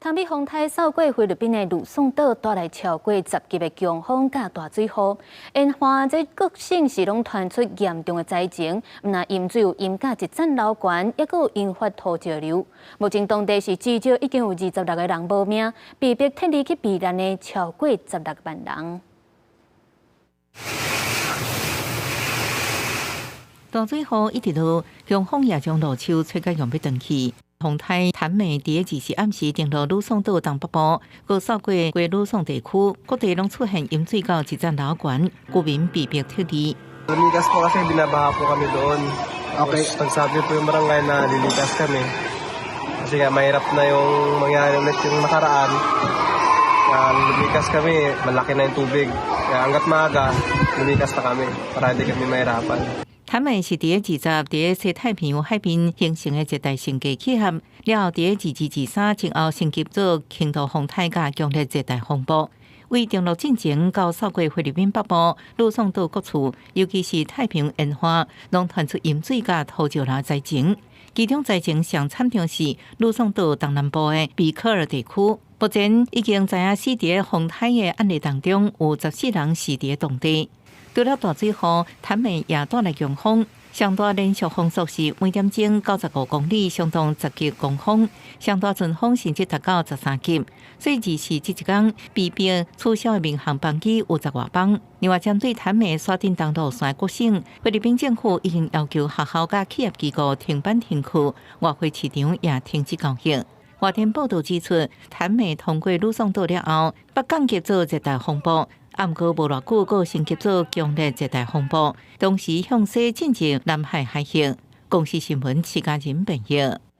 潭美風颱掃過菲律賓的呂宋島，帶來超過10級的強風佮大水雨，沿岸這各省市攏傳出嚴重的災情，毋但淹水有淹甲一層樓懸，猶閣有引發土石流。目前當地是至少已經有26個人無命，被迫撤離去避難的超過16萬人。大水雨一直落，強風也將路樹吹甲用欲斷去。風颱譚美佇24暗時登陸呂宋島東北部，閣掃過規呂宋地區，各地攏出現淹水到一層樓懸，居民被迫撤離。 Lumikas po kasi binabaha po kami doon. Okay. Tapos nagsabi po yung barangay na lilikas kami. Kasi nga mahirap na yung mangyari ulit yung nakaraan. Na lumikas kami, malaki na yung tubig. Kaya hangga't maaga, lumikas na kami para hindi kami mahirapan. 譚美是佇20佇西太平洋海邊形成的熱帶性低氣壓，了後佇22、23前後升級做輕度風颱佮強烈熱帶風暴。為登陸進前到掃過菲律賓北部、呂宋島各處，尤其是太平洋沿岸，攏傳出淹水佮土石流災情。其中災情上慘重是呂宋島東南部的比科爾地區。目前已經知影死佇風颱的案例當中，有14人死佇當地。除了大水雨，譚美也帶來強風，上大連續風速是每點鐘95公里，相當10級狂風；上大陣風甚至達到13級。所以24這一工被迫取消的民航班機有十外班。另外，針對譚美徙頂登陸線各省，菲律賓政府已經要求學校佮企業機構停班停課，外匯市場也停止交易。外電報道指出，譚美通過呂宋島了後，欲降級做熱帶風暴。毋過無偌久，閣升級做強烈熱帶風暴，同時向西進入南海海域。公視新聞，徐家仁編譯。